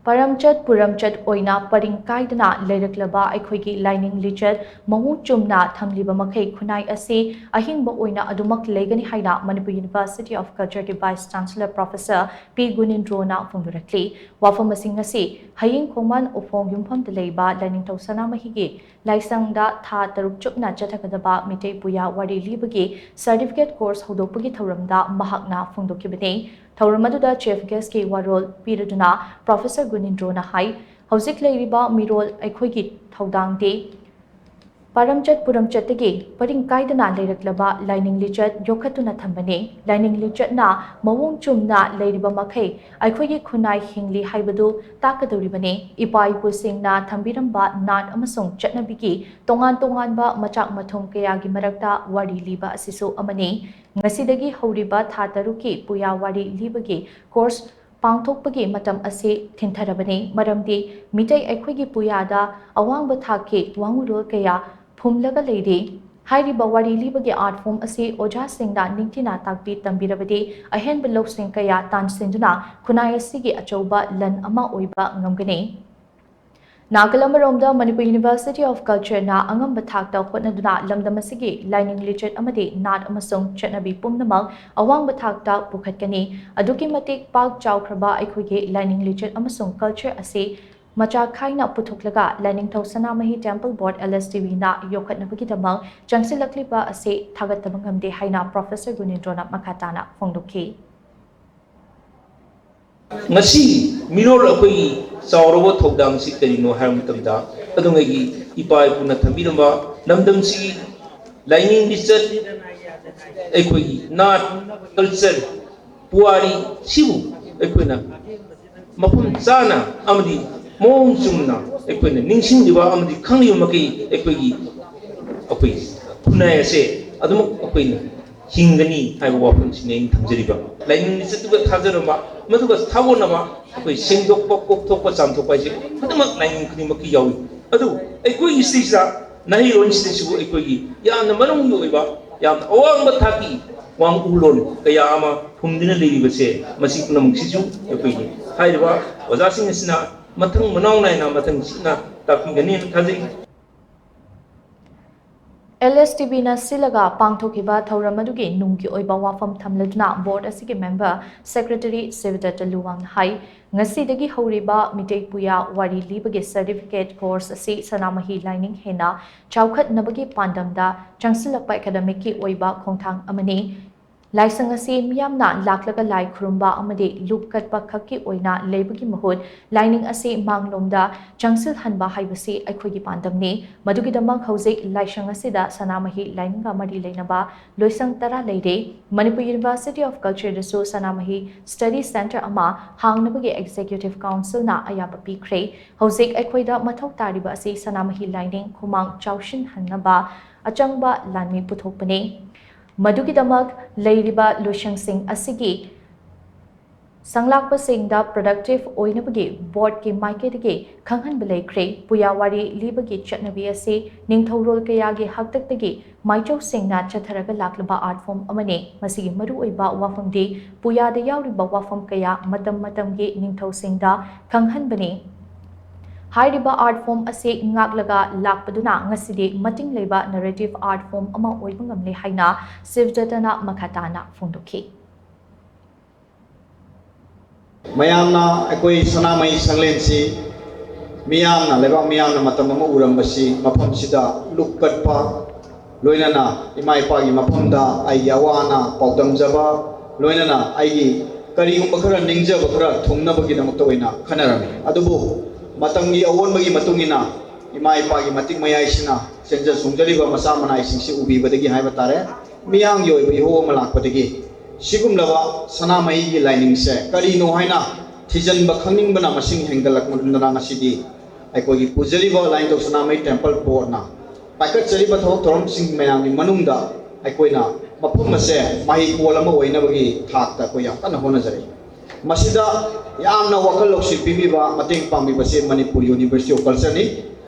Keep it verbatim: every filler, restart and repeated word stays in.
ꯄꯔꯝꯆꯠ ꯄꯨꯔꯝꯆꯠ ꯑꯣꯏꯅ ꯄꯔꯤꯡ ꯀꯥꯏꯗꯅ ꯂꯩꯔꯛꯂꯕ ꯑꯩꯈꯣꯏꯒꯤ ꯂꯥꯏꯅꯤꯡ ꯂꯤꯆꯠ ꯃꯑꯣꯡ ꯆꯨꯝꯅ ꯊꯝꯂꯤꯕ ꯃꯈꯩ ꯈꯨꯟꯅꯥꯏ ꯑꯁꯤ ꯑꯍꯤꯡꯕ ꯑꯣꯏꯅ ꯑꯗꯨꯃꯛ ꯂꯩꯒꯅꯤ ꯍꯥꯏꯅ ꯃꯅꯤꯄꯨꯔ University of Culture ꯒꯤ Vice Chancellor Professor ꯄꯤ ꯒꯨꯅꯤꯟꯗ꯭ꯔꯣꯅ ꯐꯣꯡꯗꯣꯔꯛꯂꯤ꯫ ꯋꯥꯐꯝ ꯑꯁꯤ ꯉꯁꯤ ꯍꯌꯤꯡ ꯈꯣꯡꯃꯥꯟ ꯎꯐꯣꯡ ꯌꯨꯝꯐꯝꯗ ꯂꯩꯕ ꯂꯥꯏꯅꯤꯡꯊꯧ ꯁꯅꯥꯃꯍꯤꯒꯤ ꯂꯥꯏꯁꯪꯗ ꯊꯥ ꯇꯔꯨꯛ ꯆꯨꯞꯅ ꯆꯠꯊꯒꯗꯕ ꯃꯤꯇꯩ ꯄꯨꯌꯥ ꯋꯥꯔꯤ ꯂꯤꯕꯒꯤ certificate course ꯍꯧꯗꯣꯛꯄꯒꯤ ꯊꯧꯔꯝꯗ ꯃꯍꯥꯛꯅ ꯐꯣꯡꯗꯣꯛꯈꯤꯕꯅꯤ꯫ ꯊꯧꯔꯝ ꯑꯗꯨꯗ Chief Guest ꯀꯤ ꯋꯥꯔꯣꯜ ꯄꯤꯔꯗꯨꯅ Professor ꯒꯨꯅꯤꯟꯗ꯭ꯔꯣꯅ ꯍꯥꯏ, ꯍꯧꯖꯤꯛ ꯂꯩꯔꯤꯕ ꯃꯤꯔꯣꯜ ꯑꯩꯈꯣꯏꯒꯤ ꯊꯧꯗꯥꯡꯗꯤ ꯄꯥꯔꯝꯆꯠ ꯄꯨꯔꯝꯆꯠꯇꯒꯤ ꯄꯔꯤꯡ ꯀꯥꯏꯗꯅ ꯂꯩꯔꯛꯂꯕ ꯂꯥꯏꯅꯤꯡ ꯂꯤꯆꯠ ꯌꯣꯛꯈꯠꯇꯨꯅ ꯊꯝꯕꯅꯤ꯫ ꯂꯥꯏꯅꯤꯡ ꯂꯤꯆꯠꯅ ꯃꯑꯣꯡ ꯆꯨꯝꯅ ꯂꯩꯔꯤꯕ ꯃꯈꯩ ꯑꯩꯈꯣꯏꯒꯤ ꯈꯨꯟꯅꯥꯏ ꯍꯤꯡꯂꯤ ꯍꯥꯏꯕꯗꯨ ꯇꯥꯛꯀꯗꯧꯔꯤꯕꯅꯤ꯫ ꯏꯄꯥ ꯏꯄꯨꯁꯤꯡꯅ ꯊꯝꯕꯤꯔꯝꯕ ꯅꯥꯠ ꯑꯃꯁꯨꯡ ꯆꯠꯅꯕꯤꯒꯤ ꯇꯣꯉꯥꯟ ꯇꯣꯉꯥꯟꯕ ꯃꯆꯥꯛ ꯃꯊꯨꯝ ꯀꯌꯥꯒꯤ ꯃꯔꯛꯇ ꯋꯥꯔꯤ ꯂꯤꯕ ꯑꯁꯤꯁꯨ ꯑꯃꯅꯤ꯫ ꯉꯁꯤꯗꯒꯤ ꯍꯧꯔꯤꯕ ꯊꯥ ꯇꯔꯨꯛꯀꯤ ꯄꯨꯌꯥ ꯋꯥꯔꯤ ꯂꯤꯕꯒꯤ course ꯄꯥꯡꯊꯣꯛꯄꯒꯤ ꯃꯇꯝ ꯑꯁꯤ ꯊꯤꯟꯊꯔꯕꯅꯤ, ꯃꯔꯝꯗꯤ ꯃꯤꯇꯩ ꯑꯩꯈꯣꯏꯒꯤ ꯄꯨꯌꯥꯗ ꯑꯋꯥꯡꯕ ꯊꯥꯛꯀꯤ ꯋꯥꯉꯨꯔꯣꯜ ꯀꯌꯥ ꯐꯨꯝꯂꯒ ꯂꯩꯔꯤ꯫ ꯍꯥꯏꯔꯤꯕ ꯋꯥꯔꯤ ꯂꯤꯕꯒꯤ art form ꯑꯁꯤ ꯑꯣꯖꯥꯁꯤꯡꯅ ꯅꯤꯡꯊꯤꯅ ꯇꯥꯛꯄꯤ ꯇꯝꯕꯤꯔꯕꯗꯤ ꯑꯍꯦꯟꯕ ꯂꯧꯁꯤꯡ ꯀꯌꯥ ꯇꯥꯟꯁꯤꯟꯗꯨꯅ ꯈꯨꯟꯅꯥꯏ ꯑꯁꯤꯒꯤ ꯑꯆꯧꯕ ꯂꯟ ꯑꯃ ꯑꯣꯏꯕ ꯉꯝꯒꯅꯤ꯫ ꯅꯥꯀꯜ ꯑꯃꯔꯣꯝꯗ ꯃꯅꯤꯄꯨꯔ University of Culture ꯅ ꯑꯉꯝꯕ ꯊꯥꯛꯇ ꯍꯣꯠꯅꯗꯨꯅ ꯂꯝꯗꯝ ꯑꯁꯤꯒꯤ ꯂꯥꯏꯅꯤꯡ ꯂꯤꯆꯠ ꯑꯃꯗꯤ ꯅꯥꯠ ꯑꯃꯁꯨꯡ ꯆꯠꯅꯕꯤ ꯄꯨꯝꯅꯃꯛ ꯑꯋꯥꯡꯕ ꯊꯥꯛꯇ ꯄꯨꯈꯠꯀꯅꯤ꯫ ꯑꯗꯨꯛꯀꯤ ꯃꯇꯤꯛ ꯄꯥꯛ ꯆꯥꯎꯈ꯭ꯔꯕ ꯑꯩꯈꯣꯏꯒꯤ ꯂꯥꯏꯅꯤꯡ ꯂꯤꯆꯠ ꯑꯃꯁꯨꯡ culture ꯑꯁꯤ ꯃꯆꯥ ꯈꯥꯏꯅ ꯄꯨꯊꯣꯛꯂꯒ ꯂꯥꯏꯅꯤꯡꯊꯧ ꯁꯅꯥꯃꯍꯤ Temple Board, L S T B ꯅ ꯌꯣꯛꯈꯠꯅꯕꯒꯤꯗꯃꯛ ꯆꯪꯁꯤꯜꯂꯛꯂꯤꯕ ꯑꯁꯤ ꯊꯥꯒꯠꯇꯕ ꯉꯝꯗꯦ ꯍꯥꯏꯅ Professor ꯒꯨꯅꯤꯟꯗ꯭ꯔꯣꯅ ꯃꯈꯥ ꯇꯥꯅ ꯐꯣꯡꯗꯣꯛꯈꯤ꯫ ꯉꯁꯤ ꯃꯤꯔꯣꯜ ꯑꯩꯈꯣꯏꯒꯤ ꯆꯥꯎꯔꯕ ꯊꯧꯗꯥꯡꯁꯤ ꯀꯔꯤꯅꯣ ꯍꯥꯏꯕ ꯃꯇꯝꯗ, ꯀꯩꯗꯧꯉꯩꯒꯤ ꯏꯄꯥ ꯏꯄꯨꯅ ꯊꯝꯕꯤꯔꯝꯕ ꯂꯝꯗꯝꯁꯤꯒꯤ ꯂꯥꯏꯅꯤꯡ ꯂꯤꯆꯠ, ꯑꯩꯈꯣꯏꯒꯤ ꯅꯥꯠ, culture, ꯄꯨꯋꯥꯔꯤ ꯁꯤꯕꯨ ꯑꯩꯈꯣꯏꯅ ꯃꯐꯝ ꯆꯥꯅ ꯑꯃꯗꯤ ꯃꯑꯣꯡ ꯆꯨꯝꯅ ꯑꯩꯈꯣꯏꯅ ꯅꯤꯡꯁꯤꯡꯂꯤꯕ ꯑꯃꯗꯤ ꯈꯪꯂꯤꯕ ꯃꯈꯩ ꯑꯩꯈꯣꯏꯒꯤ, ꯑꯩꯈꯣꯏꯒꯤ ꯈꯨꯟꯅꯥꯏ ꯑꯁꯦ ꯑꯗꯨꯃꯛ ꯑꯩꯈꯣꯏꯅ ꯍꯤꯡꯒꯅꯤ ꯍꯥꯏꯕ ꯋꯥꯐꯝꯁꯤꯅꯤ ꯑꯩꯅ ꯊꯝꯖꯔꯤꯕ꯫ ꯂꯥꯏꯅꯤꯡ ꯂꯤꯆꯠꯇꯨꯒ ꯊꯥꯖꯅꯕ, ꯃꯗꯨꯒ ꯊꯥꯒꯣꯟꯅꯕ ꯑꯩꯈꯣꯏ ꯁꯦꯡꯗꯣꯛꯄ, ꯀꯣꯛꯊꯣꯛꯄ, ꯆꯥꯝꯊꯣꯛꯄ ꯍꯥꯏꯁꯦ ꯈꯨꯗꯤꯡꯃꯛ ꯂꯥꯏꯅꯤꯡ ꯈꯨꯗꯤꯡꯃꯛꯀꯤ ꯌꯥꯎꯏ꯫ ꯑꯗꯨ ꯑꯩꯈꯣꯏꯒꯤ ꯁꯤꯗꯩꯁꯤꯗ ꯅꯍꯩꯔꯣꯟꯁꯤꯗꯁꯨ ꯑꯩꯈꯣꯏꯒꯤ ꯌꯥꯝꯅ ꯃꯅꯨꯡꯒꯤ ꯑꯣꯏꯕ, ꯌꯥꯝꯅ ꯑꯋꯥꯡꯕ ꯊꯥꯛꯀꯤ ꯋꯥꯡꯎꯂꯣꯟ ꯀꯌꯥ ꯑꯃ ꯐꯨꯝꯗꯨꯅ ꯂꯩꯔꯤꯕꯁꯦ, ꯃꯁꯤ ꯄꯨꯝꯅꯃꯛꯁꯤꯁꯨ ꯑꯩꯈꯣꯏꯒꯤ ꯍꯥꯏꯔꯤꯕ ꯑꯣꯖꯥꯁꯤꯡ ꯑꯁꯤꯅ ꯃꯊꯪ ꯃꯅꯥꯎ ꯅꯥꯏꯅ ꯃꯊꯪ ꯁꯤꯠꯅ ꯇꯥꯛꯄꯤꯒꯅꯤꯅ ꯊꯥꯖꯩ꯫ ꯑꯦꯜ ꯑꯦꯁ ꯇꯤ ꯕꯤꯅ ꯁꯤꯜꯂꯒ ꯄꯥꯡꯊꯣꯛꯈꯤꯕ ꯊꯧꯔꯝ ꯑꯗꯨꯒꯤ ꯅꯨꯡꯒꯤ ꯑꯣꯏꯕ ꯋꯥꯐꯝ ꯊꯝꯂꯗꯨꯅ ꯕꯣꯔꯗ ꯑꯁꯤꯒꯤ ꯃꯦꯝꯕꯔ ꯁꯦꯀ꯭ꯔꯦꯇꯔꯤ ꯁꯤꯕꯗꯠꯇ ꯂꯨꯋꯥꯡꯅ ꯍꯥꯏ, ꯉꯁꯤꯗꯒꯤ ꯍꯧꯔꯤꯕ ꯃꯤꯇꯩ ꯄꯨꯌꯥ ꯋꯥꯔꯤ ꯂꯤꯕꯒꯤ ꯁꯔꯇꯤꯐꯤꯀꯦꯠ ꯀꯣꯔꯁ ꯑꯁꯤ ꯁꯅꯥꯃꯍꯤ ꯂꯥꯏꯅꯤꯡ ꯍꯦꯟꯅ ꯆꯥꯎꯈꯠꯅꯕꯒꯤ ꯄꯥꯟꯗꯝꯗ ꯆꯪꯁꯤꯜꯂꯛꯄ ꯑꯦꯀꯥꯗꯃꯤꯛꯀꯤ ꯑꯣꯏꯕ ꯈꯣꯡꯊꯥꯡ ꯑꯃꯅꯤ꯫ ꯂꯥꯏꯁꯪ ꯑꯁꯤ ꯃꯤꯌꯥꯝꯅ ꯂꯥꯛꯂꯒ ꯂꯥꯏ ꯈꯨꯔꯨꯝꯕ ꯑꯃꯗꯤ ꯂꯨꯞ ꯀꯠꯄ ꯈꯛꯀꯤ ꯑꯣꯏꯅ ꯂꯩꯕꯒꯤ ꯃꯍꯨꯠ ꯂꯥꯏꯅꯤꯡ ꯑꯁꯤ ꯃꯥꯡꯂꯣꯝꯗ ꯆꯪꯁꯤꯜꯍꯟꯕ ꯍꯥꯏꯕꯁꯤ ꯑꯩꯈꯣꯏꯒꯤ ꯄꯥꯟꯗꯝꯅꯤ꯫ ꯃꯗꯨꯒꯤꯗꯃꯛ ꯍꯧꯖꯤꯛ ꯂꯥꯏꯁꯪ ꯑꯁꯤꯗ ꯁꯅꯥꯃꯍꯤ ꯂꯥꯏꯅꯤꯡꯒ ꯃꯔꯤ ꯂꯩꯅꯕ ꯂꯣꯏꯁꯪ ꯇꯔꯥ ꯂꯩꯔꯦ꯫ ꯃꯅꯤꯄꯨꯔ ꯌꯨꯅꯤꯚꯔꯁꯤꯇꯤ ꯑꯣꯐ ꯀꯜꯆꯔꯗꯁꯨ ꯁꯅꯥꯃꯍꯤ ꯁ꯭ꯇꯗꯤ ꯁꯦꯟꯇꯔ ꯑꯃ ꯍꯥꯡꯅꯕꯒꯤ ꯑꯦꯛꯖꯤꯀ꯭ꯌꯨꯇꯤꯚ ꯀꯥꯎꯟꯁꯤꯜꯅ ꯑꯌꯥꯕ ꯄꯤꯈ꯭ꯔꯦ꯫ ꯍꯧꯖꯤꯛ ꯑꯩꯈꯣꯏꯗ ꯃꯊꯧ ꯇꯥꯔꯤꯕ ꯑꯁꯤ ꯁꯅꯥꯃꯍꯤ ꯂꯥꯏꯅꯤꯡ ꯈꯨꯃꯥꯡ ꯆꯥꯎꯁꯤꯟꯍꯟꯅꯕ ꯑꯆꯪꯕ ꯂꯥꯟꯃꯤ ꯄꯨꯊꯣꯛꯄꯅꯤ꯫ ꯃꯗꯨꯒꯤꯗꯃꯛ ꯂꯩꯔꯤꯕ ꯂꯣꯏꯁꯪꯁꯤꯡ ꯑꯁꯤꯒꯤ ꯁꯪꯂꯥꯛꯄꯁꯤꯡꯗ ꯄ꯭ꯔꯗꯛꯇꯤꯚ ꯑꯣꯏꯅꯕꯒꯤ ꯕꯣꯔꯗꯀꯤ ꯃꯥꯏꯀꯩꯗꯒꯤ ꯈꯪꯍꯟꯕ ꯂꯩꯈ꯭ꯔꯦ꯫ ꯄꯨꯌꯥ ꯋꯥꯔꯤ ꯂꯤꯕꯒꯤ ꯆꯠꯅꯕꯤ ꯑꯁꯤ ꯅꯤꯡꯊꯧꯔꯣꯜ ꯀꯌꯥꯒꯤ ꯍꯥꯛꯇꯛꯇꯒꯤ ꯃꯥꯏꯆꯧꯁꯤꯡꯅ ꯆꯠꯊꯔꯒ ꯂꯥꯛꯂꯕ ꯑꯥꯔꯠ ꯐꯣꯔꯝ ꯑꯃꯅꯤ꯫ ꯃꯁꯤꯒꯤ ꯃꯔꯨꯑꯣꯏꯕ ꯋꯥꯐꯝꯗꯤ ꯄꯨꯌꯥꯗ ꯌꯥꯎꯔꯤꯕ ꯋꯥꯐꯝ ꯀꯌꯥ ꯃꯇꯝ ꯃꯇꯝꯒꯤ ꯅꯤꯡꯊꯧꯁꯤꯡꯗ ꯈꯪꯍꯟꯕꯅꯤ꯫ ꯍꯥꯏꯔꯤꯕ ꯑꯥꯔꯠ ꯐꯣꯔꯝ ꯑꯁꯤ ꯉꯥꯛꯂꯒ ꯂꯥꯛꯄꯗꯨꯅ ꯉꯁꯤꯗꯤ ꯃꯇꯤꯡ ꯂꯩꯕ ꯅꯦꯔꯦꯇꯤꯚ ꯑꯥꯔꯠ ꯐꯣꯔꯝ ꯑꯃ ꯑꯣꯏꯕ ꯉꯝꯂꯦ ꯍꯥꯏꯅ ꯁꯤꯕꯗꯠꯇꯅ ꯃꯈꯥ ꯇꯥꯅ ꯐꯣꯡꯗꯣꯛꯈꯤ꯫ ꯃꯌꯥꯝꯅ ꯑꯩꯈꯣꯏ ꯁꯅꯥꯃꯍꯤ ꯁꯪꯂꯦꯟꯁꯤ ꯃꯤꯌꯥꯝꯅ, ꯂꯩꯕꯥꯛ ꯃꯤꯌꯥꯝꯅ ꯃꯇꯝ ꯑꯃ ꯎꯔꯝꯕꯁꯤ ꯃꯐꯝꯁꯤꯗ ꯂꯨꯞ ꯀꯠꯄ, ꯂꯣꯏꯅꯅ ꯏꯃꯥ ꯏꯄꯥꯒꯤ ꯃꯐꯝꯗ ꯑꯩꯒꯤ ꯑꯋꯥ ꯑꯅꯥ ꯄꯥꯎꯗꯝꯖꯕ, ꯂꯣꯏꯅꯅ ꯑꯩꯒꯤ ꯀꯔꯤꯒꯨꯝꯕ ꯈꯔ ꯅꯤꯡꯖꯕ ꯈꯔ ꯊꯨꯡꯅꯕꯒꯤꯗꯃꯛꯇ ꯑꯣꯏꯅ ꯈꯟꯅꯔꯝꯃꯤ꯫ ꯑꯗꯨꯕꯨ ꯃꯇꯝꯒꯤ ꯑꯑꯣꯟꯕꯒꯤ ꯃꯇꯨꯡ ꯏꯟꯅ ꯏꯃꯥ ꯏꯄꯥꯒꯤ ꯃꯇꯤꯛ ꯃꯌꯥꯏꯁꯤꯅ ꯆꯦꯟꯖ ꯆꯣꯡꯖꯔꯤꯕ ꯃꯆꯥ ꯃꯅꯥꯏꯁꯤꯡꯁꯤ ꯎꯕꯤꯕꯗꯒꯤ ꯍꯥꯏꯕ ꯇꯥꯔꯦ, ꯃꯤꯌꯥꯝꯒꯤ ꯑꯣꯏꯕ ꯏꯍꯧ ꯑꯃ ꯂꯥꯛꯄꯗꯒꯤ ꯁꯤꯒꯨꯝꯂꯕ ꯁꯅꯥꯃꯍꯤꯒꯤ ꯂꯥꯏꯅꯤꯡꯁꯦ ꯀꯔꯤꯅꯣ ꯍꯥꯏꯅ ꯊꯤꯖꯤꯟꯕ ꯈꯪꯅꯤꯡꯕꯅ ꯃꯁꯤꯡ ꯍꯦꯟꯒꯠꯂꯛꯃꯟꯗꯅ ꯉꯁꯤꯗꯤ ꯑꯩꯈꯣꯏꯒꯤ ꯄꯨꯖꯔꯤꯕ ꯂꯥꯏꯅꯤꯡꯊꯧ ꯁꯅꯥꯃꯍꯤ ꯇꯦꯝꯄꯜ ꯕꯣꯔꯗꯅ ꯄꯥꯏꯈꯠꯆꯔꯤꯕ ꯊꯕꯛ ꯊꯧꯔꯝꯁꯤꯡ ꯃꯌꯥꯝꯒꯤ ꯃꯅꯨꯡꯗ ꯑꯩꯈꯣꯏꯅ ꯃꯐꯝ ꯑꯁꯦ ꯃꯍꯩꯀꯣꯜ ꯑꯃ ꯑꯣꯏꯅꯕꯒꯤ ꯊꯥꯛꯇ ꯑꯩꯈꯣꯏ ꯌꯥꯝ ꯀꯟꯅ ꯍꯣꯠꯅꯖꯔꯤ꯫ ꯃꯁꯤꯗ ꯌꯥꯝꯅ ꯋꯥꯈꯜ ꯂꯧꯁꯤꯡ ꯄꯤꯕꯤꯕ, ꯃꯇꯦꯡ ꯄꯥꯡꯕꯤꯕꯁꯤ ꯃꯅꯤꯄꯨꯔ ꯌꯨꯅꯤꯚꯔꯁꯤꯇꯤ ꯑꯣꯐ ꯀꯜꯆꯔꯅꯤ꯫